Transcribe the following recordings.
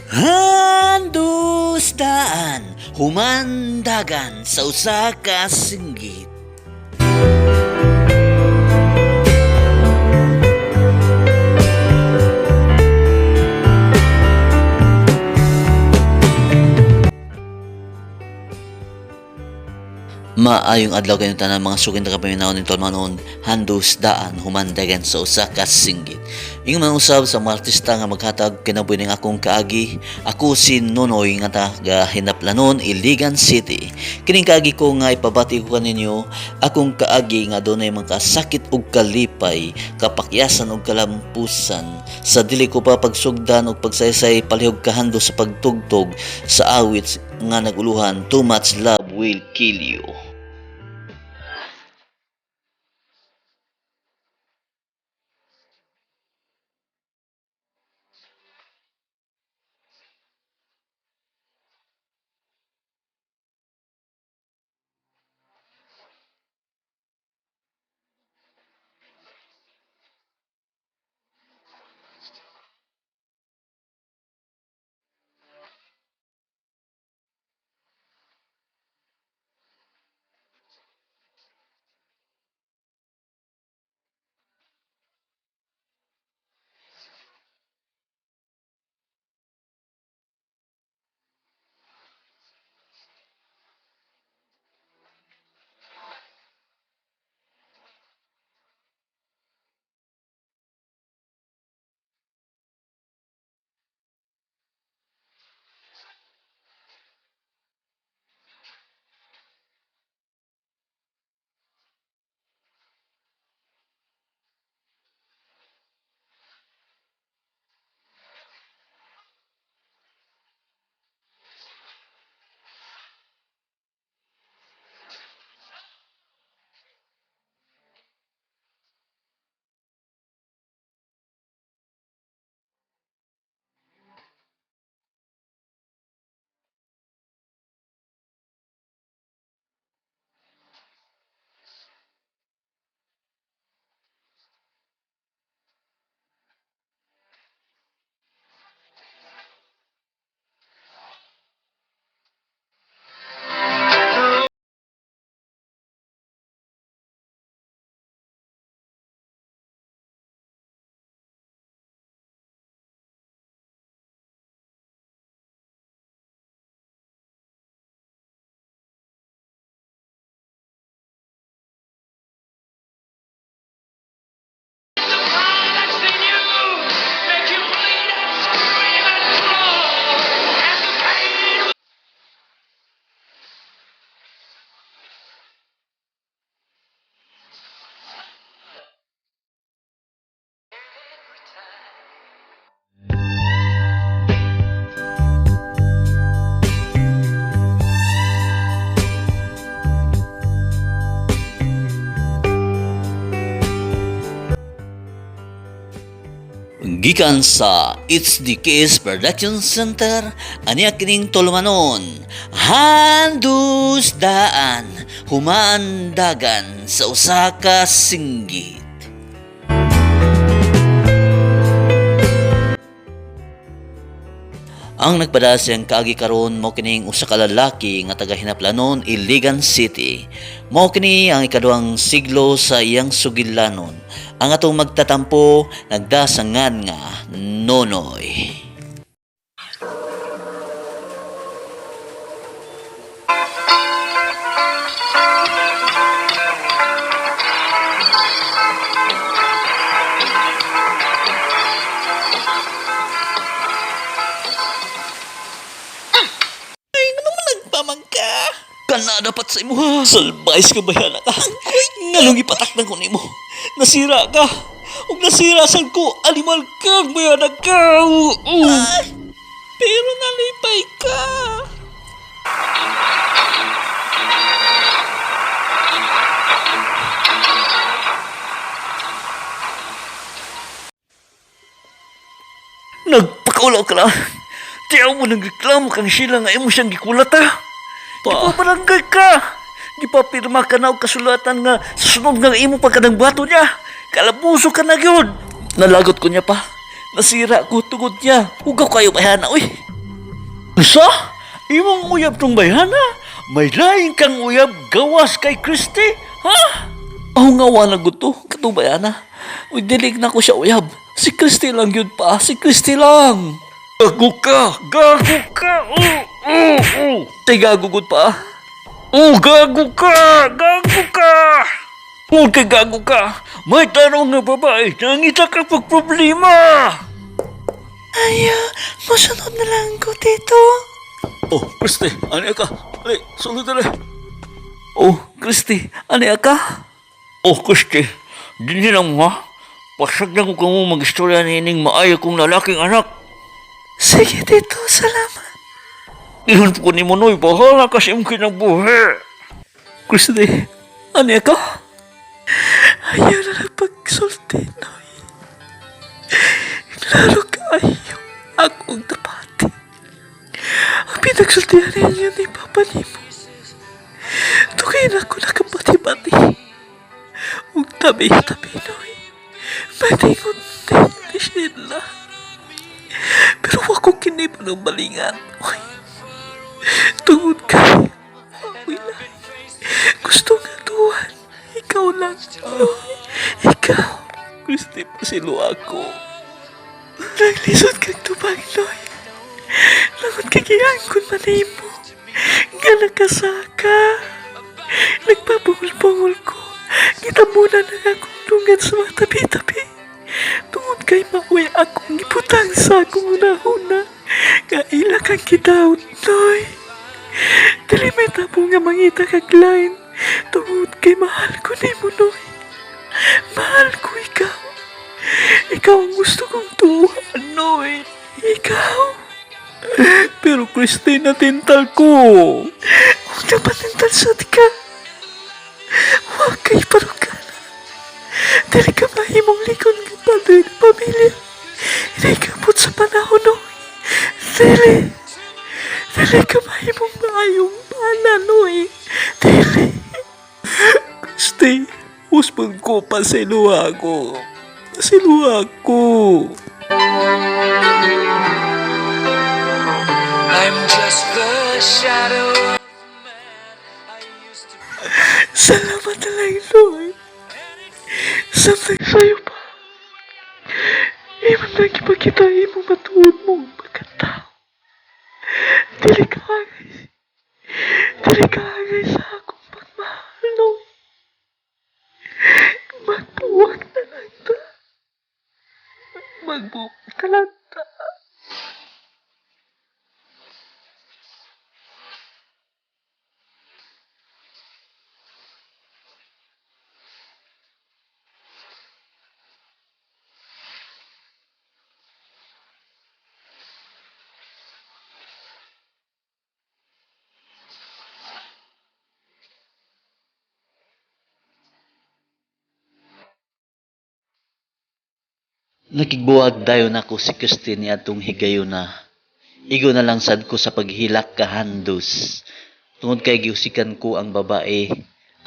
Handusdaan, humandagan sa usa ka singgit. Maayong adlaw kayong tanan mga sukin na kapaminaw ni Tolmanon, handus daan humandagan sa usa ka singgit. Ingon man usab sa mga artista nga maghatag kinabuhi ning akong kaagi, ako si Nonoy nga taga Hinaplanon, Iligan City. Kining kaagi ko nga ipabati ko kaninyo, akong kaagi nga dunay mga kasakit ug kalipay, kapakyasan ug kalampusan. Sa dili ko pa pagsugdan ug pagsaysay palihog kahando sa pagtugtog sa awit nga naguluhan, Too Much Love Will Kill You. That's in you make you bleed and scream and crawl, and the pain Gikan sa It's the Case Production Center, aniya kining tulumanon, handus daan, humandagan sa usa ka singgit. Ang nagpada siyang kaagi karon mao kining usa ka lalaki nga taga Hinaplanon, Iligan City. Mao kini ang ikaduhang siglo sa iyang sugilanon. Ang atong magtatampo nagdasangan nga Nonoy. Ay, ano man nagpamangka? Kana dapat sa imo. Salbais ka bayana ka. Ngalong ipatak na ko nimo. Nasira ka. Ug nasira sad ko, animal ka, bayana ka. Ay, pero nalipay ka. Nagpakaulaw ka lang. Tiyaw mo nang reklamo kang sila nga imo siyang gikulat ha. Di pa barangay ka. Di pa pirma ka na og kasulatan nga sa sunod nga imo pa kanang bato niya. Kalabuso ka na gyud. Nalagot ko niya pa. Nasira ko tugod niya. Ugaw kayo bayana, uy. Sa? Imong uyab tong bayhana? May lain kang uyab gawas kay Christy? Ha? Aw nga wala gud to, katong bayhana. Uy, dili na ko siya uyab. Si Christy lang yun pa, si Christy lang. Gago ka! Gago ka! Oh, oh, oh. Tay gago gud pa. Oh, gago ka! Gago ka! Oh, kay gago ka! May tanong nga babae, nangita ka pag problema! Ay, mosunod na lang ko, Tito. Oh, Christy, ano ka? Ali, sunod na. Oh, Christy, ano ka? Oh, Christy, dinhi lang mo ha. Pasag na ko kamo mag-istorya ni ining maayo kong lalaking anak. Sige, Tito, salamat. Ihon ko ni Monoy, bahala ka sa imong kinabuhi. Christy, ano ka? Ayaw na lang pagsulti, Noy. Klaro kaayo akong tapati. Ang pinagsultihan ninyo ni Papa nimo. Tukay na ako nakabati-bati. Ug tabi-tabi, Noy. Matingon din ni Sheila. Pero wako kini panumbalingan. Uy, tungod kay ako'y lahi. Gusto nga tuwan. Ikaw lang, Noy. Ikaw. Christy, pasilo ako. Naglisod kang tubag, Noy. Langot kay giangkon man nimo. Nga nakasaka. Nagpabungol-bungol ko. Gitabunan ang akong dungan sa mga tabi-tabi. Tungod kay maoy akong gibutang sa akong hunahuna. Nga ila kang kidawt, Noy. Dili may tabo nga mangita kag line. Tungod kay mahal ko nimo, Noy. Mahal ko ikaw. Ikaw ang gusto kong tuhan, Noy. Ikaw. Pero Christy, natintal ko. Huwag na patintal sa ka. Huwag kay parugana. Dili ka mahimong likon ng padre ng pamilya. Hindi ka sa panahon, Noy. Dili. Dili ka mahimong maayong bana, Noy. Dili. Christy, husband ko, pasilo ako. Pasilo ako. I'm just the shadow of a man I used to be. Salamat na lang, Noy. Samtang sa'yo pa. Iman lang ipakita imo matuod mong pagkatao. Dili ka angay. Dili ka angay sa akong pagmahal, Noy. Magbuwag na lang ta. Magbuwag na lang ta. Nakigbuwag dayon ako si Christy ni atong higayuna. Igo na lang sad ko sa paghilak kahandos. Tungod kay giusikan ko ang babae,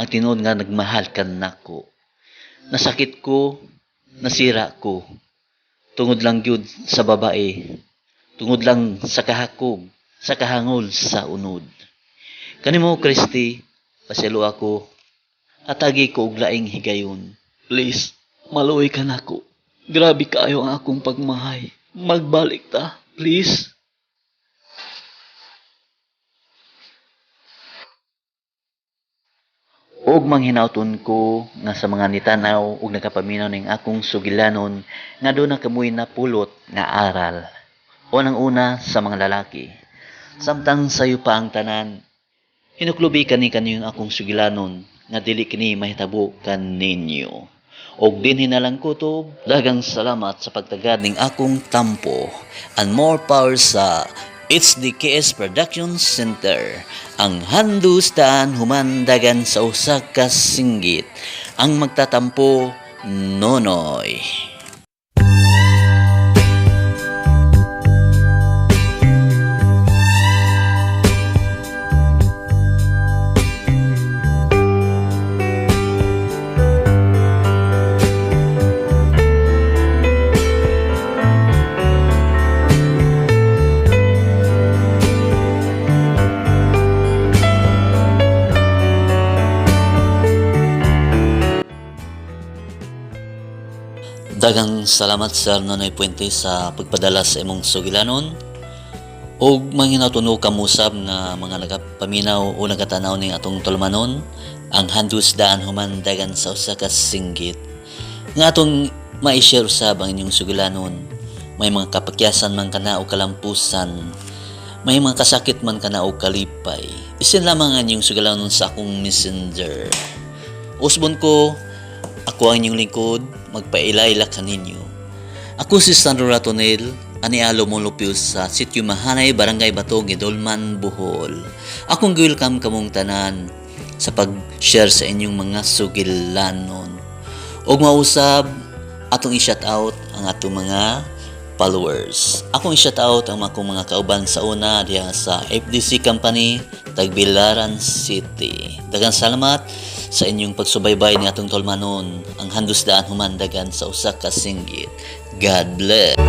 ang tinuod nga nagmahal kan nako. Nasakit ko, nasira ko. Tungod lang gyud sa babae. Tungod lang sa kahakog, sa kahangol sa unod. Kanimo Christy, paselo ako. Atagi ko og laing higayon. Please, maluoy ka nako. Grabe kaayo ang akong pagmahay. Magbalik ta, please. Og manghinauton ko nga sa mga nitanaw ug nakapaminaw ning akong sugilanon nga doon na kamoy napulot nga aral. Unang-una sa mga lalaki. Samtang sayo pa ang tanan, hinuklubi kani kaniyong akong sugilanon nga dili kini mahitabo kaninyo. Og dinhi na lang kutob, daghang salamat sa pagtagad ning akong tampo and more power sa HDKS Production Center. Ang handustaan humandagan sa usa ka singgit. Ang magtatampo, Nonoy. Daghang salamat, Sir Nonoy Puente, sa pagpadala sa imong sugilanon. Og manginatuno kamusab nga mga nagapaminaw o nagatanaw ning atong tulumanon, ang Handus Daan Human Dagan sa usa ka singgit. Nga atong ma-share usab ang inyong sugilanon. May mga kapakyasan man kana o kalampusan. May mga kasakit man kana o kalipay. I-send lamang ang inyong sugilanon sa akong Messenger. Usbon ko, ako ang inyong lingkod, magpaila-ila kaninyo. Ako si Sandro Ratonel, ani Molupyo sa Sitio Mahanay, Barangay Bato, Guindulman, Bohol. Akong welcome kamong tanan sa pag-share sa inyong mga sugilanon. Og mausab, atong i-shout out ang atong mga followers. Akong i-shout out ang akong mga kauban sa una diha sa FDC Company, Tagbilaran City. Daghang salamat sa inyong pagsubaybay ni atong tulumanon, ang Handus Daan Human Dagan sa usa ka singgit. God bless.